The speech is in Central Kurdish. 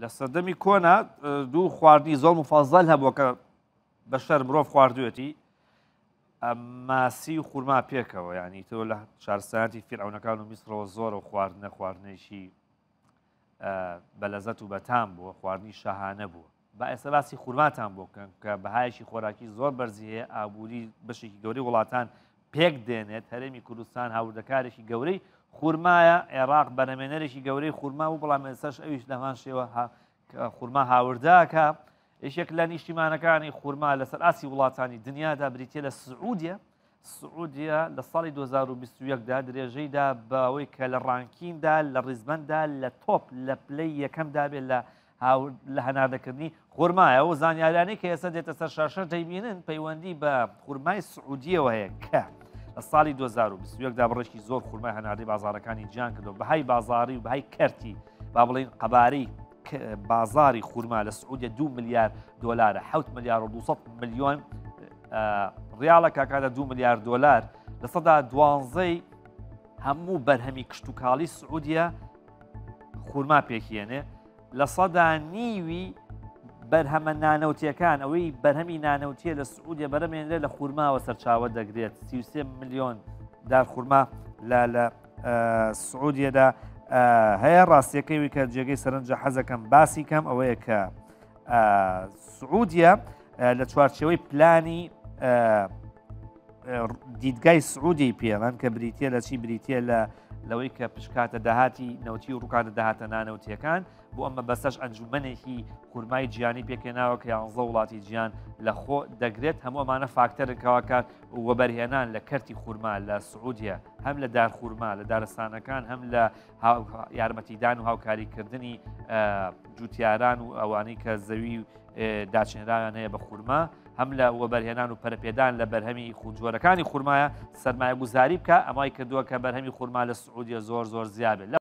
لە سەردەمی کۆنا دوو خواردنی زۆر مفەزەل هەبووە کە بەشەر مرۆڤ خواردوێتی، ماسی و خورما پێکەوە. یعنی تۆ لە شارستانیەتی فیرعەونەکان و میسرەوە زۆرە و خواردنە خواردنێکی بەلەزەت و بەتام بووە، خواردنی شاهانە بووە. با ئێستا باسی خورماتان بۆ بکەن کە بەهایەکی خۆراکی زۆر بەرزی هەیە، ئابووری بەشێکی گەورەی وڵاتان پێک دێنێت. هەرێمی کوردستان هاوردەکارێکی گەورەی خورمایە، عێراق بەرهەمێنەرێکی گەورەی خورما بوو، بەڵام ئێستاش ئەویش لەمان شێوە خورما هاورداکە. یەکێک لە نیشتیمانەکانی خورما لەسەر ئاسی وڵاتانی دنیادا بریتە لە سعودیە. سعودیە لە ساڵی 2021 دا درێژەی دا بەوەی کە لە ranking دا لە ڕیزبەنددا لە top لە پلەی یەکەمدا بێت لە لە هەناردەکردنی خورمایە. و زانیاریانەی کە ئێستا دێتە سەر شاشە دەیبینن پەیوەندی بە خورمای سعودیەوە هەیە کە لە ساڵی 2021 دا بڕێکی زۆر خورمای هەناردەی بازارەکانی جیان کردو بەهای بازاری و بەهای کەرتی با بڵین قەبارەی بازاری خورما لە سعودیە 2 ملیار دلارە، 7 ملیار و 200 ملیۆن ریاڵە کاکاتە 2 ملیار دلار، 12% هەموو بەرهەمی کشتتوکاڵی سعودیە خورما پێکیێنێ. 0.5ی بەرهەمە نانەوتیەکان، ئەوەی بەرهەمی نانەوتیە لە سعودیە بەرەمێنرێت لە خورماوە سەرچاوە دەگرێت. 33 ملیۆن دار خورما لە لە سعودیەدا هەیە. ڕاستیەکەی وی کە جێگەی سەرنجە حەزەکەم باسی کەم ئەوەیە کە سعودیە لە چوارچێوەی پلانی دیدگای سعودی پێڵەن کە بریتە لە چی؟ بریتە لە لەوەی کە پشکاتە داهاتی نەوتی و ڕووکاتە داهاتە نانەوتیەکان. بۆ ئەمە بەسەش ئەنجومەنێکی خورمای جیانی پێکێناوە کە 11 وڵاتی جیان لە خۆ دەگرێت. هەموو ئەمانە فاکتەرن کەواکات وەبەرهێنان لە کەرتی خورما لە سعودیە، هەم لە دار خورما لە دارستانەکان، هەم لە یارمەتیدان و هاوکاریکردنی جوتیاران و ئەوانەی کە زەوی داچێنراویان هەیە بە خورما، هەم لە وەبەرهێنان و پەرەپێدان لە بەرهەمی جۆرەکانی خورمایە سەرمایەگوزاری بکە. ئەمای کردووە کە بەرهەمی خورما لە سعودیە زۆر زۆر زیابێت.